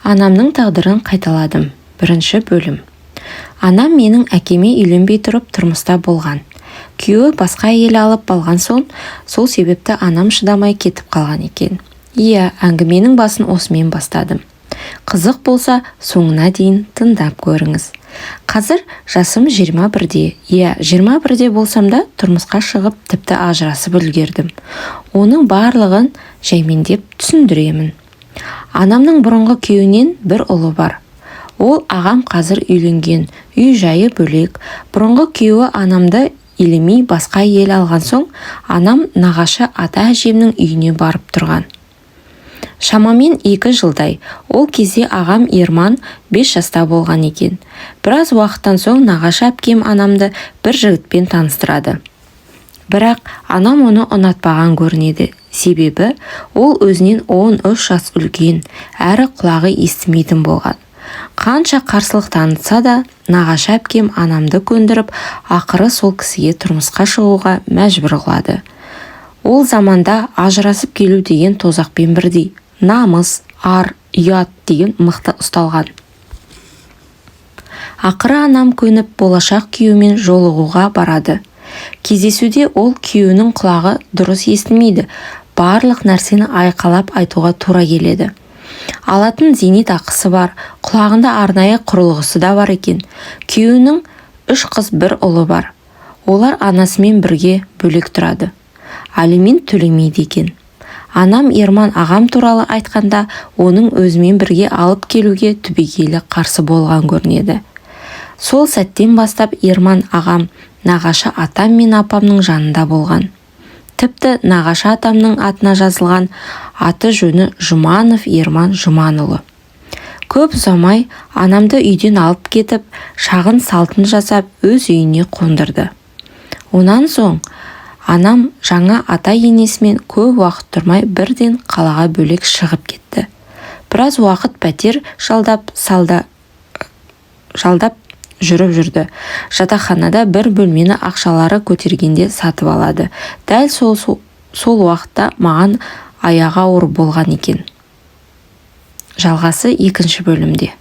Анамның тағдырын қайталадым. Бірінші бөлім. Анам менің әкеме үйленбей тұрып тұрмыста болған. Күйеуі басқа әйел алып алған соң, сол себепті анам шыдамай кетіп қалған екен. Иә, әңгіменің басын осымен бастадым. Қызық болса, соңына дейін тыңдап көріңіз. Қазір жасым 21-де. Иә, 21-де болсам да, тұрмысқа шығып, тіпті ажырасып үлгердім. Оның барлығын жаймендеп түсіндіремін. Анамның бұрынғы күйеуінен бір ұлы бар. Ол ағам қазір үйленген, үй-жайы бөлек. Бұрынғы күйеуі анамды елемей басқа әйел алған соң, анам нағашы ата-әжемнің үйіне барып тұрған. Шамамен 2 жылдай. Ол кезде ағам Ерман 5 жаста болған екен. Біраз уақыттан соң нағашы әпкем анамды бір жігітпен таныстырады. Бірақ анам оны ұнатпаған көрінеді. Себебі ол өзінен 13 жас үлкен, әрі құлағы естімейтін болған. Қанша қарсылық танытса да, нағашы әпкем анамды көндіріп, ақыры сол кісіге тұрмысқа шығуға мәжбүр қылады. Ол заманда ажырасып келу деген тозақпен бірдей. Намыс, ар, ұят деген мықты ұсталған. Ақыры анам көніп, болашақ күйеуімен жолығуға барады. Кездесуде ол күйеуінің құлағы дұрыс естімейді, барлық нәрсені айқайлап айтуға тура келеді. Алатын зейнет ақысы бар, құлағында арнайы құрылғысы да бар екен. Күйеуінің үш қыз, бір ұлы бар. Олар анасымен бірге бөлек тұрады. Алимент төлемейді екен. Анам Ерман ағам туралы айтқанда, оның өзімен бірге алып келуге түбегейлі қарсы болған көрінеді. Сол сәттен бастап Ерман ағам нағашы атам мен апамның жанында болған. Тіпті нағашы атамның атына жазылған, аты жөні Жұманов Ерман Жұманұлы. Көп ұзамай анамды үйден алып кетіп, шағын салтын жасап, өз үйіне қондырды. Онан соң анам жаңа ата-енесімен көп уақыт тұрмай, бірден қалаға бөлек шығып кетті. Біраз уақыт пәтер жалдап салда жалдап жүріп жүрді. Жатақханада бір бөлмені ақшалары көтергенде сатып алады. Дәл сол уақытта маған аяғы ауыр болған екен. Жалғасы екінші бөлімде.